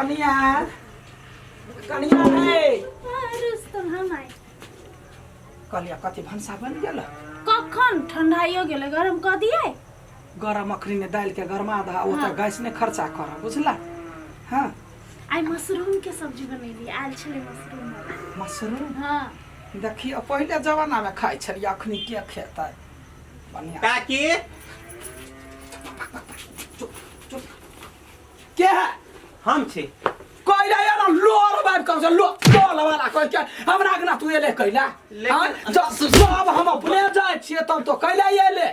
कनिया कनिया रे। रुस्तम हम आइ। कहलिया कथी भनसा बनि गेल? कखन ठंडाइयो गेलै, गरम कऽ दियै? गरम अखनी ने दालि के गरमा दह, ओ तऽ गैस ने खर्चा करब, बुझला? हाँ। आइ मशरूम के सब्जी बनेली, आयल छलै मशरूम वाला। मशरूम? हाँ। देखियौ, पहिले जमाना में खाइ छलियै, अखनी के खेतै? बढ़िया। काकी। चुप चुप, के है? हम छी। कैला यार लोर बाब कह लो लोर वाला कह के हमरा अगना तू एले कैला? लेकिन- हाँ? जब सब हम अपने जाइ छियै तब तो कैला एले?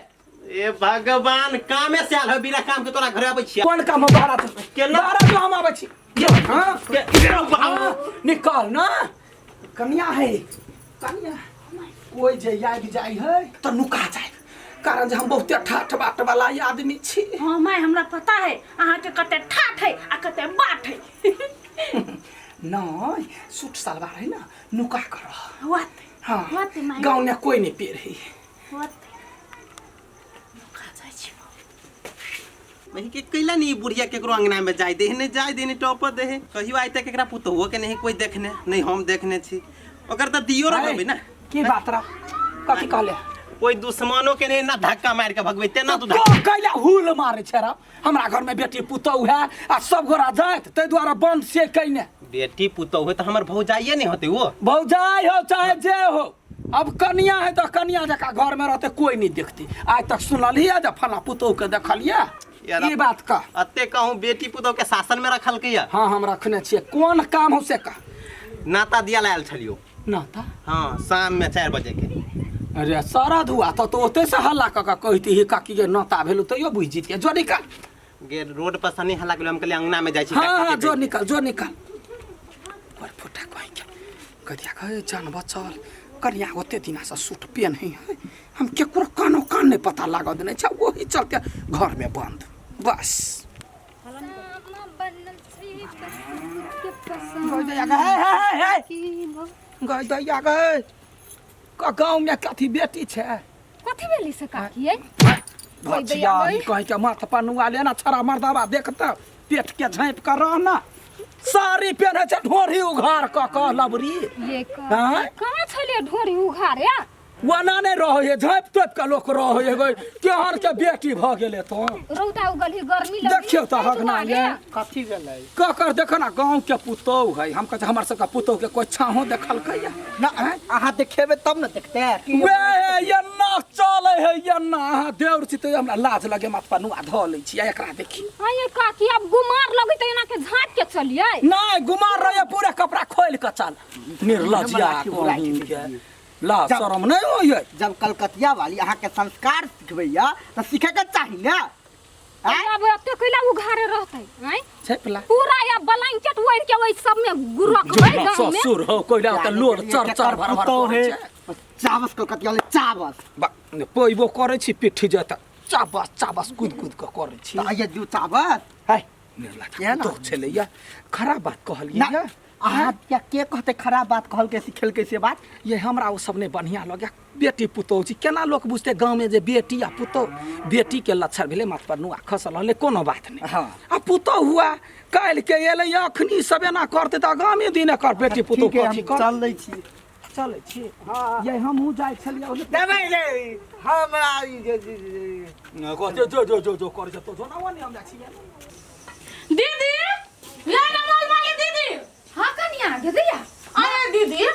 ए भगवान, कामे से आयल हो, बिना काम के तोरा घरे आबै छियै? कोन काम हो? बारा तो केना? बारा तो हम आबै छी। हाँ? हाँ, निकाल ना। कनिया है, कनिया, कोई जे आबि जाइ है तऽ नुका जाय, कारण जे हम बहुते ठाठ बाट वाला आदमी छी। हाँ माय, हमरा पता है अहाँके कते ठाठ है आ कते बाट है। नहीं, सूट सलवार है ना, नुका कर रह। वात। हाँ। वात माय। गाँव में कोई नहीं पेर है। वात नुका जाइ छी। वही के कैला नहीं बुढ़िया केकरो अंगना में जाय दे नहीं, जाय दे नहीं, टॉप दे है। कहियो आइ तक एकरा पुतहुओ के नहीं कोई देखने नहीं, हम देखने छी। ओकर तऽ दियो रहबे ना। की बात रहा, कथी कहले? कोई दुश्मनो के नहीं ना धक्का मार के भगबै तेना तू तो कैला हुल मारे छै रा? हमरा घर में बेटी पुतहु है आ सब गोरा जात, ताहि दुआरे बंद से कैने। बेटी पुतहु है तऽ हमर भौजाइए नहीं होते वो। भौजाई हो चाहे जे हो, अब कनिया है तऽ कनिया जकाँ घर में रहते, कोई नहीं देखती। आज तक सुनलियै जे फला पुतहु के देखलियै? यार, ई बात कह। अते कहूँ बेटी पुतहु के शासन में रखल के या? हाँ, हम रखने छियै। कोन काम हो से कह। नाता दिया लायल छलियो। नाता? हाँ, शाम में 4 बजे के। अरे सारा धुआ तो ओते से हल्ला कऽ कऽ कहती ही काकी के नाता भेल, तैयो बुझि जितियै। जो निकल। गे रोड पर सनी हल्ला गेलो, हम कहलियै अंगना में जाइ छी। हाँ। काकी हाँ। के जो निकल, जो निकल। पर फुटा कहीं के कदिया कहे जान बचल। कनिया ओते दिना से सूट पेन है, हम केकरो कानो कान नहीं पता लागऽ देने छै, वही चलते घर में बंद बस। गई दैया गे, हे, हे, हे, हे। गई दैया गे, गाँव में कथी बेटी छै? कथी भेली से काकी ये? भचिया कहीं के माथ पर नुआ लेना, छड़ा मर्दाबा देखता पेट के झाँपि कर रहना, साड़ी पेन्है छै ढोरी उघार कऽ कऽ लबरी। ये आँय? कहाँ छलियै ढोरी उघारे? ओना नहि रहै है, झाँपि तोपि कऽ लोक रहै है। गई केहन के बेटी भऽ गेलै तो? रौदा उगल ही, गर्मी लगी। देखियौ तऽ हगना ये। कथी भेलै? ककर देख ना, गाँव के पुतोहु है। हम कहै हमर सबके पुतोहु के कोई छाहो देखलकै या? ना, अहाँ देखेबै तब ने देखते। वे एना चलै है एना। अहाँ देवर छी तऽ हमरा लाज लगे, माथ पर नुआ धऽ लै छी आ एकरा देखी। हाँ ये काकी, अब गुमार लगे तऽ एना के झाँप के चलियै। नहि, गुमार रहे, पूरा कपड़ा खोलि कऽ चल। निर्लज्जिया कहीं के, लाज शरम नहि होइए। जब कलकतिया वाली अहाँके संस्कार सिखबैया तऽ सीखैके चाही ने। आँय? अब एते कैला उघारे रहतै? आँय? छेपला पूरा या ब्लैंकेट ओढ़ के ओहि सब में गुरकबै गाँव में। ससुर हो कोइला तऽ लोर चर चर भर भर पुतोह करै है छै। चावस, कलकतिया वाली चावस। पैबो करै छी पिट्ठी जतऽ चाबस चाबस कूद कूद कऽ करै छी। तऽ आइए जू चावस। है किया ना? तो छलैया खराब बात कहलियै ना। या? अहाँ क्या के कहते खराब बात कहलकै, सिखेलकै से बात? ये हमरा ओ सब नहि बढ़िआँ लगैया। बेटी पुतोहु छी, केना लोक बुझतै गाँवमे जे बेटी आ पुतोहु? बेटीके लक्षण भेलै माथ पर नुआ खसल रहलै, कोनो बात नहि। हाँ। आ पुतोहु हुआ काल्हि के एलै, अखनी सब एना करतै तऽ आगामी दिन एकर बेटी पुतोहु ठीक है, कथी हम कर चल दै छी। चलै छी। ये हमहूँ जाइ छलियै ओने। देबै रे हमरा ई जे जो जो जो जो जो करै छै तो जो ना, ओने हम जाइ छियै। दीदी, ले ना मोल वाली दीदी। हाँ कनिया दीदी। अरे दीदी,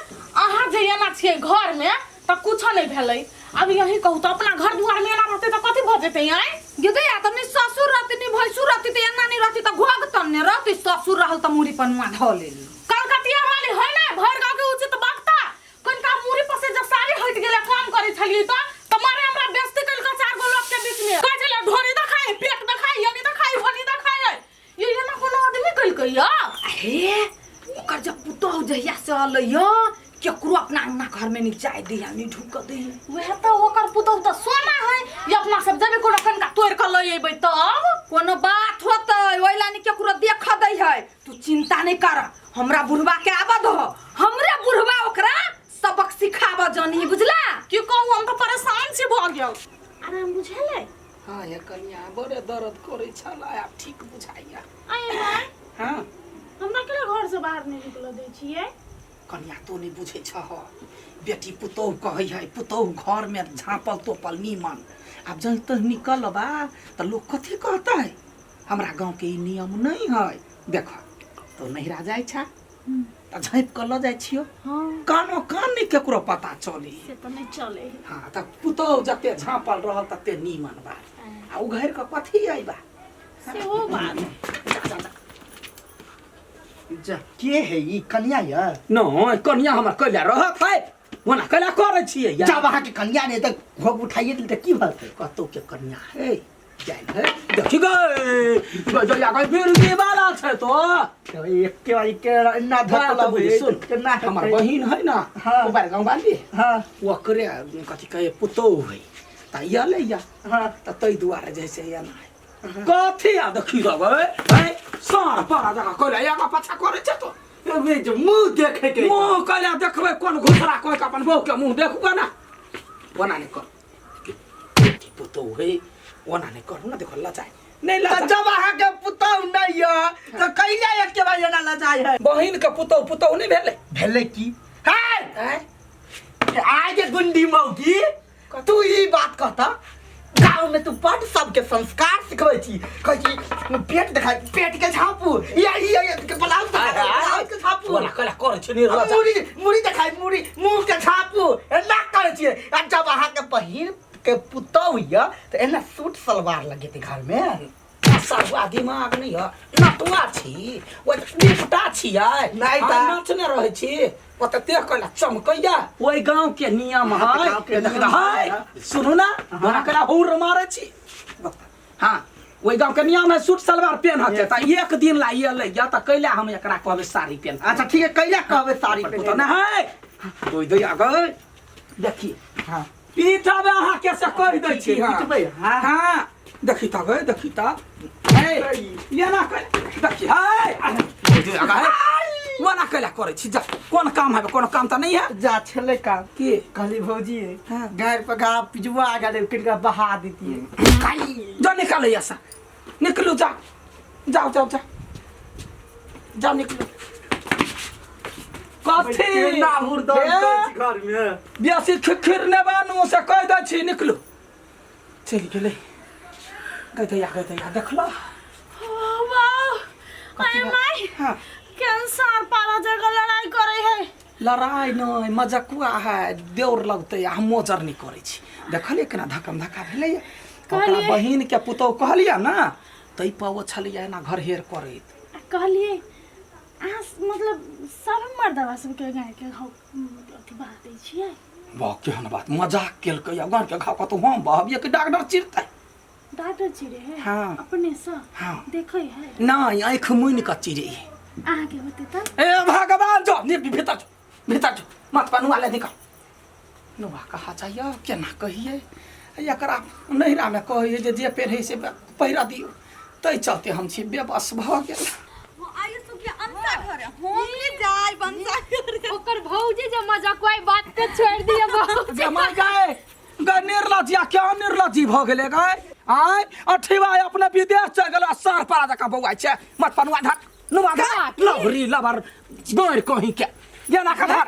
अहाँ जे एना छियै घर में तऽ कुछो नहीं भेलै। अब यही कहू तऽ अपना घर दुआर में एना रहतै तऽ कथी भऽ जेतै? आँय दीदी, आ तऽ नहीं ससुर रहती नहीं भैंसुर रहती तऽ एना नहीं रहती तऽ घोघ तन्ने रहती। ससुर रहल तऽ मूड़ी पर नुआ धऽ लेली। कलकतिया वाली है ना भर गांव के उचित वक्ता। कनिका मूड़ी पर से जब साड़ी हटि गेलै, काम करै छलियै तऽ मारे हमरा बेइज्जती कइलकै चार गो लोग के बीच में। कहै छलै ढोरी देखाई, पेट देखाई, यानी देखाई, होनी देखाई। ये एना कोनो आदमी कइलकै या? हे, ओकर जब पुतोहु जहिया से अलै य, केकरो अपना अंगना घर में नहीं जाय दैया, नहीं ढुक दैया। वएह तऽ, ओकर पुतोहु तऽ सोना है। ये अपना सब जेबै कोनो कनिका तोड़ि कऽ लऽ अयबै तब कोनो बात होतै, ओहि ला नहीं केकरो देख दै है। तू चिंता नहीं कर, हमरा बुढ़वा के आबऽ दह, हमरे बुढ़वा ओकरा सबक सिखाबऽ जानी, बुझला? की कहू, हम तऽ परेशान छी भऽ गेल। आराम बुझेलै? हाँ ये कनिया, बड़े दर्द करै छल, आब ठीक बुझाइया। I my. हाँ। हमरा केला घर से बाहर नहीं निकल दै छियै? कनिया तो नहीं बुझै छह, बेटी पुतोहु कहै है, पुतोहु घरमे झाँपल तोपल नीमन। आब जँ तह निकलबा तऽ लोक कथी कहतै? हमरा गाँवके ई नियम नहीं है। देख तो नैहरा जाइ छ तऽ झाँपि कऽ लऽ जाइ छियौ। हाँ। कानो कान नहीं केकरो पता चली। से तऽ नहीं चले। हाँ, तऽ पुतोहु जते झाँपल रहल तते नीमन बा, आ उघारि कऽ कथी अयबा? सेहो बात। जा जा जा। जा, के है ई कनिया य? नहीं, कनिया हमर कैला रहत है, ओना कैला करै छियै यार? जब अहाँके कनिया नहि तऽ घोघ उठाइए देल तऽ की भलतै? कतौ के कनिया है जाइल है। देखी गए गजया गए बिरदी वाला छै तो। तो एके बारी के एना बात धकल बुझी, सुन, केना हेतै? हमर बहिन है ना, हाँ। ओ बार गाँव वाली। हाँ। ओकरे कथी कहे पुतोहु है, तऽ अयलै या। हाँ। तऽ ताहि दुआरे जे से एना है। कथी आ देखी रहबै है, साँढ़ पारा जकाँ कैला आगाँ पाछाँ करै छै तो। एमे जे मुँह देखै के मुँह कैला देखबै? कोन घुसरा कहि कऽ अपन बहू के मुँह देखू ना? ओना नहि कर, बेटी पुतोहु है, ओना नहि करू ना। देखो, लजाय नहि तऽ लजाय। जब अहाँके पुतहु नहि यऽ तऽ कैला एके बार एना लजाय है? बहिन के पुतोहु पुतोहु नहि भेलै? भेलै की है? आँय? आइ जे गुंडी मौगी, तू ई बात कहता, गाँव में तू बड सबके संस्कार सिखबै छी, कहै छी पेट देखाय, पेट के झाँपू, या या या के ब्लाउज देखाय, ब्लाउज के झाँपू। ओना कैला करै छै निर्लज? मुड़ी मुड़ी देखाय, मुड़ी मुंह के झाँपू, एना करै छियै। आ जब अहाँके बहिन के पुतहु यऽ तऽ एना सूट सलवार लगेतै घर में? सरुआ दिमाग नहि है, नटुआ छी, ओ निपटा छियै। नहि तऽ। हम नचने रहै छी, ओतऽ ते कैला चमकैया। ओहि गाँव के नियम हाँ, है। गाँव के नियम है। है। सुनू ना, ओना कैला हुर मारै छी? हाँ, ओहि गाँव के नियम है सूट सलवार पेन्हके, तऽ एक दिन ला एलै या तऽ कैला हम एकरा कहबै साड़ी पेन्ह? अच्छा ठीक है, कैला कहबै साड़ी पुतहु पहिने? नहि है ओहि दैया गै, देखिए। हाँ। पीटबै अहाँके से कहि दै छी। हाँ। पिटबै? हाँ। हाँ, देखी तऽ गै, देखी तऽ हे, एना कर देखी है, ओना कैला करै छी? जा, कोन काम हेबै? कोनो काम तऽ नहि है। जा, छलै काम। की? कहली भौजी, हाँ। गारि पर गा पिजुआ गेलै, कनिका बहा दितियै। जा, निकालै ऐसा, निकलू, जा जाओ जाओ जाओ जाओ, निकलू। कथी ना हुरदम हे? करै छी घर में? बेसी खिखिर ने बानू से कहि दै छी, निकलू। चलि गेलै। गै दैया, गै दैया, देखलऽ? वाह, अरे माय! हाँ। कैंसर पारा जगह लड़ाई करे है। लड़ाइ नहि, मजकुआ है, देउर लगतै आ हम मोजर नहि करै छी। देखलियै केना धक्कम धक्का भेलैए ओकरा? कहलियै। बहिन के पुतोहु कहलियै ने, ताहि पर ओ छलैए एना घर हेर करैत। आ कहलियै अहाँ मतलब सब मर्दवा सबके गाय के घाव मतलब अथी बहा दै छियै? वाह, केहन बात मजाक केलकै! आ गाँव के घाव कतौ हम बहबियै कि डॉक्टर चिरतै? डॉक्टर चिरे है? हाँ। अपने से? हाँ। देखै है? नहि, आँखि मुनि कऽ चिरै। अहाँके होतै तऽ? ए भगवान, जो ने भीतर जो, भीतर जो, मत पर नुआ ले निकल। नुआ कहा चाहिए? केना कहियै एकरा? नैहरामे कहैए जे जे पेन्है से पहिरा दियौ, ताहि चलते हम छी बेबस भऽ गेल। ओकर भौजी जे मजाक बात के छोड़ दिया भौजी। गे माय गाय, गे निर्लज्जिया, क्या निर्लज्जी भऽ गेलै गाय! आय अठीवा अपने विदेश चलि गेल आ सर पारा जकाँ बौआइ छै। मत पर नुआ धर, नुआ धर। लभरी लभर गैर कहीं के गेना के धर।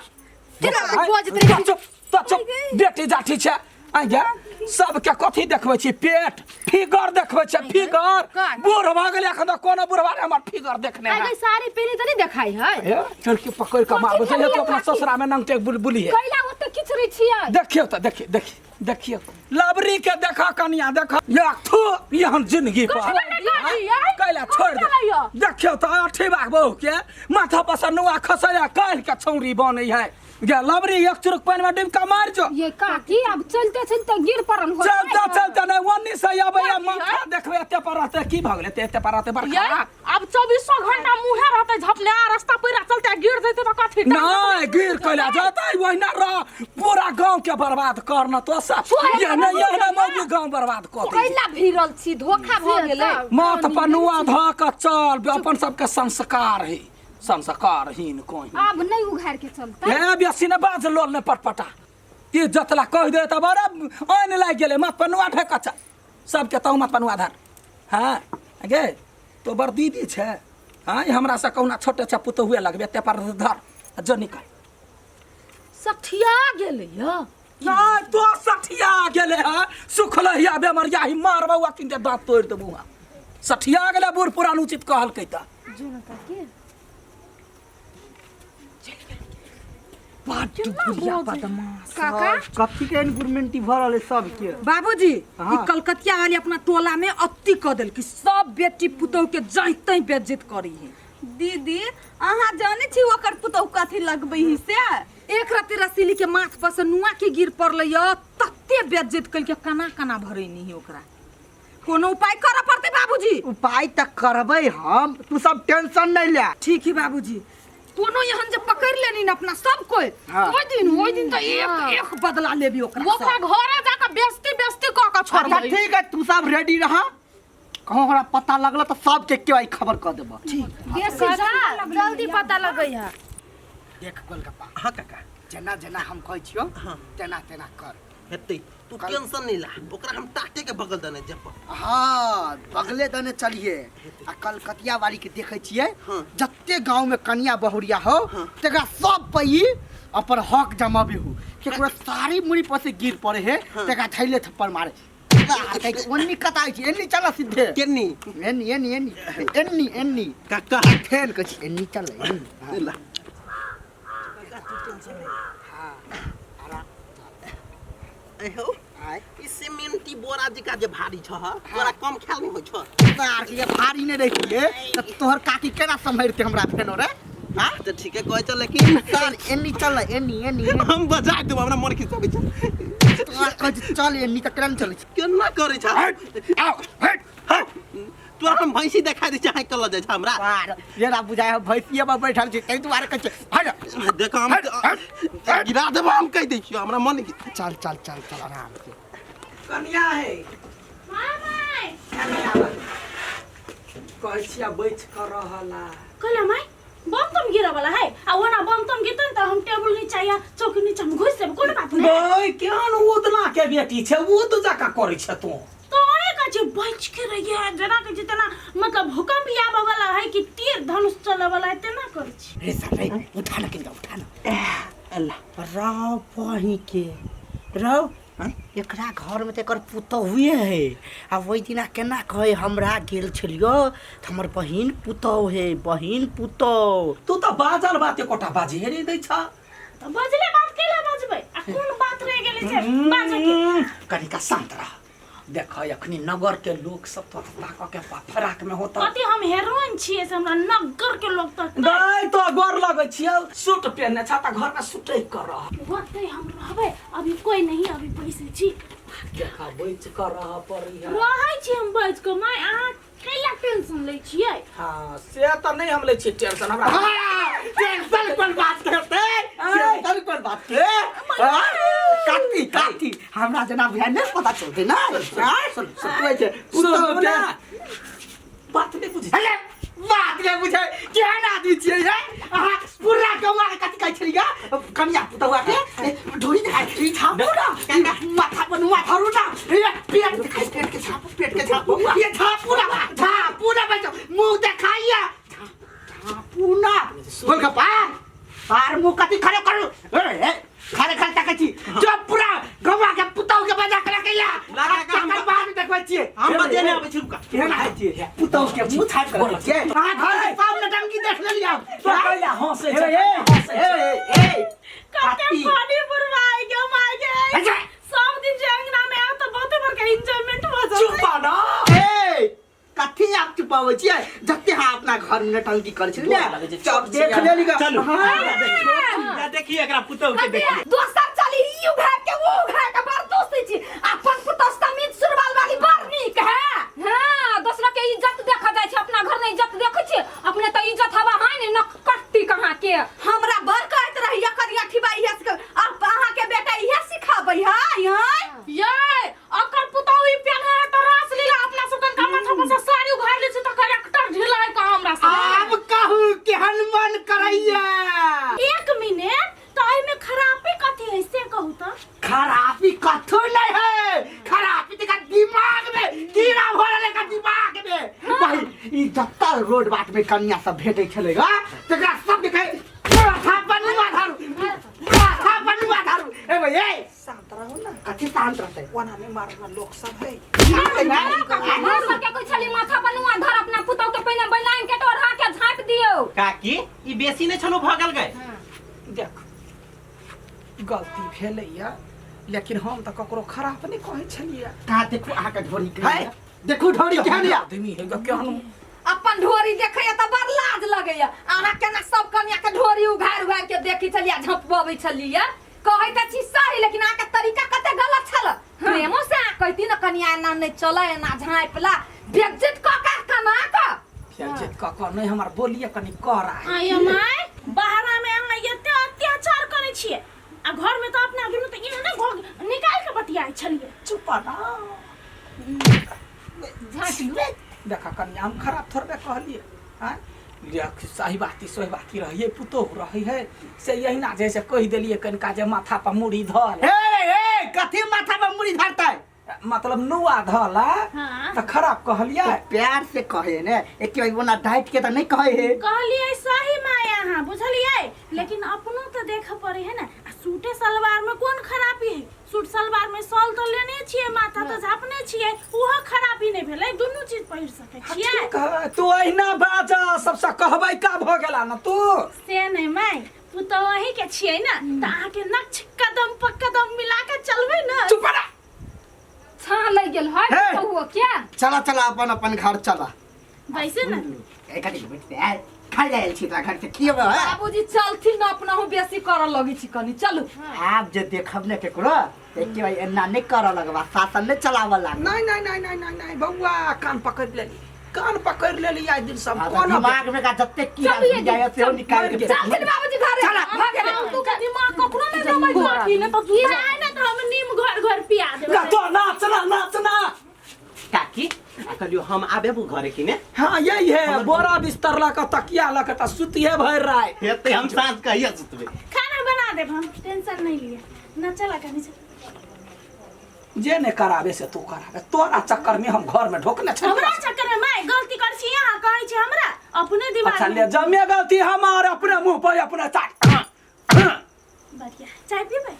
केना बजैत रहै? चुप तो चुप, बेटी जाठी छै। आइ गे, सबके कथी देखबै छी? पेट फिगर देखबै छै, फिगर। बूढ़ भऽ गेलै, एखन तऽ कोनो बुढ़वा ने हमर फिगर देखने आइ है। गई साड़ी पहिने तऽ नहीं देखाई है। ए, चढ़ पकड़ कऽ मारबै छै तो अपना ससुरा में नंगटे बुली है। कैला ओते किचरै छियै? देखियौ तऽ, देखियौ, देखियौ, देखियौ, लबरी के देखा, कनिया देखा, या थू एहन जिंदगी पर कैला छोड़ दे। देखियौ तऽ, अठीबा बहू के माथा पर से नुआ खसैया, काल्हि के छौरी बनै है। गे लबरी, एक चुरुक पानि में डुबि कऽ मारि जो। ये काकी, अब चलते चलते गिर पड़ल हो। चलते चलते नहि, ओन्नी से अबैया, माथा देखबै एते पर रहतै। की भऽ गेलै? एते एते पर रहतै बरखा। ये अब चौबीसों घंटा मुँहे रहतै झपने, आ रास्ता पैरा चलते गिर जैते तऽ कथी? नहि गिर कैला जतै, ओहिना रह। पूरा गाँव के बर्बाद करना तो सब एहने एहने मौगी गाँव बर्बाद कऽ दै छै। कैला भिरल छी? धोखा भऽ गेलै। माथ पर नुआ धऽ कऽ चल, अपन सबके संस्कार है, संस्कारहीन कहीं। आब नहीं उघार के चलते। हे, बेसी ने बाज, लोल ने पटपटा, ई जतला कहि दे तऽ बड़ा आनि लागि गेलै। माथ पर नुआ ढेक चल सबके, तहु माथ पर नुआ धर। हाँ गे, तो बड़ दीदी छै। हाँ हमरा से कहुना छोटे छा पुतहुए लगबे ते पर धर आ जो निकल सठिया गेलै य नहीं तो सठिया गेले है सुखलहिया बेमरिया ही मारबौ आ किनते दांत तोड़ देबौ हा सठिया गेले बूढ़ पुरान उचित कहलकै तऽ जो ना काकी बड्ड बुढ़िया बदमाश काका कथी के गुरमेंटी भरल है सबके बाबूजी हाँ। ई कलकतिया वाली अपना टोला में अत्ती क देलकी सब बेटी पुतोह के जहीं तहीं बेइज्जत करी है दीदी अहाँ जानै छी ओकर पुतहु कथी लगबै ही से एक रति रसीली के माथ पर से नुआ के गिर पड़लै य तते बेइज्जत कलके कना कना भरैनी है ओकरा कोनो उपाय करऽ पड़तै बाबूजी उपाय तऽ करबै हम तू सब टेंशन नहीं ले ठीक है बाबूजी कोनो एहन जे पकड़ लेनी न अपना सब कोई हाँ। ओहि दिन तो एक एक बदला लेबी ओकरा से। ओकरा घरे जाके बेइज्जती बेइज्जती कऽ के अच्छा छोड़बै ठीक है तू सब रेडी रह कहूँ हमरा पता लगल तऽ सबके केओ आई खबर कऽ देबऽ बेसी काका जल्दी पता लगै है देख गोलगप्पा हाँ काका जेना जेना हम कहै छियौ तेना तेना कर हेतै तू टेंशन नहीं ला ओकरा हम टाटे के बगल दने जप हाँ बगले दने चलिए आ कलकतिया वाली के देखै छियै हाँ। जते गांव में कनिया बहुरिया हो तकरा सब पे ई अपन हक जमाबे हो केकरो सारी मुड़ी पर से गिर पड़े है तकरा थैले थप्पड़ मारे ओन्नी कत आइ छी एन्नी चल सीधे केनी एन्नी एन्नी एन्नी एन्नी एन्नी काका फेन कहै छी एन्नी चल एन्नी हाँ। ला एहो आय ई सीमेंटी बोरा जिका जे भारी छ तोरा कम ख्याल नहीं होइ छ तार के भारी नहीं रहिए तऽ तोहर काकी केना सम्हरते हमरा फेनो रे हाँ तऽ ठीके कहै छ लेकिन चल एन्नी चल एन्नी एन्नी एन्नी। हम बजा देब हमरा मन खिसाबै छ तोरा कहै छी चल एन्नी तऽ केना चलै छै केना करै छ आओ हट हट तोरा हम भैंसी देखा दै छी हाँकि लऽ जाइ छ हमरा बार जेना बुझाय हम भैंसिए पर बैठल छी ताहि दुआरे कहै छी हट देख हम गिरा देबो हम कहि दै छियौ हमरा मन चल चल चल चल आराम से कनिया है कहै छिया बैठ कर रहला कहला माई बम तम गिरा वाला है आ ओना बम तम गिरतै त हम टेबुल नीचा या चौकी नीचा में घुस जेबै कोनो बात नहीं गई केहन उदना के बेटी छै उद जकाँ करै छै तू तो अरे का छै बच के रहिए जेना के जितना मतलब भूकंप आबे वाला है कि तीर धनुष चले वाला है तेना करै छी रे सर रे उठा ना किनका उठा ना अल्लाह राव पही के राव एकरा घर में तऽ एकर पुतहुए है आ ओहि दिना केना कहै हमरा गेल छलियो तऽ हमर बहिन पुतहु है बहिन पुतहु तू तऽ बाजल बात एकोटा बाजे नहि दै छ तऽ बजले बात केला बजबै आ कोन बात रहि गेलै जे बाजै के कनिका शान्त रह देख अखनी नगर के लोग सब तो ताक के फराक में होता कथी हम हेरोइन छियै से हमरा नगर के लोग तक नहीं तो गोर लगै छियै सूट पहनने छ त घर में सुटै कर रह ओतै हम रहबै अभी कोई नहीं अभी पैसे छी देखा बच कर रह पड़ी है रहै छी हम बच के माय अहाँ कैला टेंशन लै छियै हाँ से त नहीं हम लै छियै टेंशन हमरा टेंशन कोन बात के होतै टेंशन कोन बात के काती काती हमरा जेना बुझाइ नहि पता चलतै ना सुन, सुन। कहै छै सुन पुतहु ना के बात नहीं बुझै अरे बात नहि बुझै केहन आदमी छियै रे अहाँ पूरा गौआ के कथी कहै छलियै कनिया पुतहुआ के ढोरी देखाइ ई छापू ना ई माथा पर नुआ धरू ना ए पेट देखाइ पेट के छापू पेट के छापू ये छापू ना छापू ना बच्चो मुंह देखाइया छापू ना गोलगप्पा आर मुंह कथी खड़े करू ए ए, खड़े खड़े ताकै छी जो पूरा गौआ के पुतहु के बजा के रखैया ला, ला, ला, हम- तकर बाद देखबै छियै हम बजे नहि आबै छी रुका केहन आइ छियै पुतहु के मुंह छापि के रखै छियै अहाँ घर के सामने टंकी देख लेलियै हम तो कैला हंसै ए छै ए हंसै ए छै ए कते काती। पानी बुरवाई गे my गे अच्छा। सब दिन जे अंगना में आउ तऽ बहुते बड़का एंजॉयमेंट भऽ जाय चुप ना ए कथी आप चुपाबै छियै जते अहाँ अपना घर में नटंकी करै छियै गोर लगै ने छै, सब देख लेली ग चलू हाँ। देखिए एकरा पुतहु के देखिए दोसर चली ई उघार के वो उघार के बड़ दोष छी अपन पुतोह समीत सुरवाल वाली बड़ नीक है हाँ दोसरा के इज्जत देखा जाइ छै अपना घर में इज्जत देखै छी अपने तऽ इज्जत हवा है ने न कट्टी कहाँ के हमरा बड़ कहैत रही एकर अठिबा इहे सिख अब अहाँ के बेटा इहे सिखाबै है आँय ये अकर पुतहु ई पेन्हे है तऽ रासलीला अपना सब कनका माथा पर से साड़ी उघारि लै छै तऽ करेक्टर ढिलाइ कऽ हमरा सब आब कहू केहन मन करैया एक मिनट तऽ एहिमे खराबी कथी है से कहू तऽ खराबी कथू नहीं है खराबी तो दिमाग में कीड़ा भरल है दिमाग में भाई ई जत्ता रोड बाट में कन्या सब भेटै छलै गा तकरा सब के कहै माथा बनुआ धरू, माथा बनुआ धरू। ए भाई ए शांत रहो ना। कथी शांत रहतै? ओना नहीं मारना लोक सब है। हमरा सबके कहै छली माथा बनुआ धर अपना पुतौह के पहिने बैलाइन के टोढ़ा के झाँपि दियौ। काकी ई बेसी नहीं छलो भगल गए। देख गलती भेलैया, लेकिन हम तऽ ककरो खराब नहीं कहै छलियै। का देखू अहाँ के ढोरी है, देखू ढोरी केहन या आदमी है ग केहन। अपन ढोरी देखैया तऽ बड़ लाज लगैया। अहाँ केना सब कनिया के ढोरी उघारि उघारि के देखै छलियै, झँपबै छलियै। कहै तऽ छी सही, लेकिन अहाँके तरीका कते गलत छल। प्रेमो से अहाँ कहती ने कनिया एना नहि चलै, एना झाँपि ला, बेज्जत कऽ कऽ कना कऽ बेज्जत कऽ कऽ नहि, हमर बोलिए कनि कड़ा है। आय my, बाहरा में अहाँ एते अत्याचार करै छियै आ घर में तऽ अपना दुनू तऽ एहने घोघ निकालि के बतियाइ छलियै। चुप ना झाँपि लू। देखा कनिया, हम खराब थोड़बे कहलियै। आँय देख, सही बाती सही बाती रहिए, पुतोहु रहै है से यहिना जे से कहि देलियै कनिका जे माथा पर मुड़ी धल। हे हे कथी माथा पर मुड़ी धरतै? मतलब नुआ धला। हाँ। तऽ खराब कहलियै। तो प्यार से कहे ने, एक बार ओना डांट के तऽ नहीं कहे है। कहलियै सही माय अहाँ बुझलियै, लेकिन अपनो तऽ देखऽ पड़े है ने। आ सूटे सलवार में कोन खराबी है? सूट सलवार में शॉल तऽ लेने छियै, माथा तऽ झापने छियै, ओहो खराबी नहि भेलै, दुनू चीज पहिर सकै छियै। ठीक है, तू अहिना बाज सबसँ कहबै का भऽ गेला न तू। से नहि माय, पुतहु अहीं के छियै ने, तऽ अहाँके नक्श कदम पर कदम मिला के चलबै ने। चुप रह। छाँ लागि गेल है हे। पुतहुओ के। चला चला अपन अपन घर चला। वैसे ने ए कथी बैठते आय खाइ जाइ छी तोरा घर से खियेबै है। बाबूजी चलथिन न, अपनहु बेसी करऽ लगै छी कनी, चलू। आब जे देखब ने केकरो एके भाई एना नहीं करऽ लगबा, शासन नहीं चलाबऽ लागबा। नहीं नहीं नहीं नहीं नहीं नहीं बौआ, कान पकड़ लेली, कान पकड़ लेली आइ दिन सब। हाँ, तऽ कोना दिमाग में का जते कीड़ा चलिए घुसि जाय सेहो निकाल के चलथिन बाबूजी घरे। चला। भऽ गेलै। तू के दिमाग कखनो नहि देबै काकी, नहि तऽ जाय ने तऽ हम नीम घर घर पिया देबै। तो नाचना नाचना। काकी आ कहलियो हम आबेबू घरे कि ने? हाँ यही है, बोरा बिस्तर लऽ कऽ तकिया लऽ कऽ तऽ सुतिहे भरि राति। हेतै हम साँझ कहिया सुतबै? खाना बना देब हम, टेंशन नहीं लिए न। चला कनी चल। जे नहीं कराबे से तू कराबे, तोरा चक्कर में हम घर में ढोकने छलियै। हमरा चक्कर में माय गलती कर छी अहाँ कहै छी हमरा अपने दिमाग अच्छा में। ले जमे गलती हमार, अपने मुंह पर अपने चाट। बढ़िया चाय पीबै?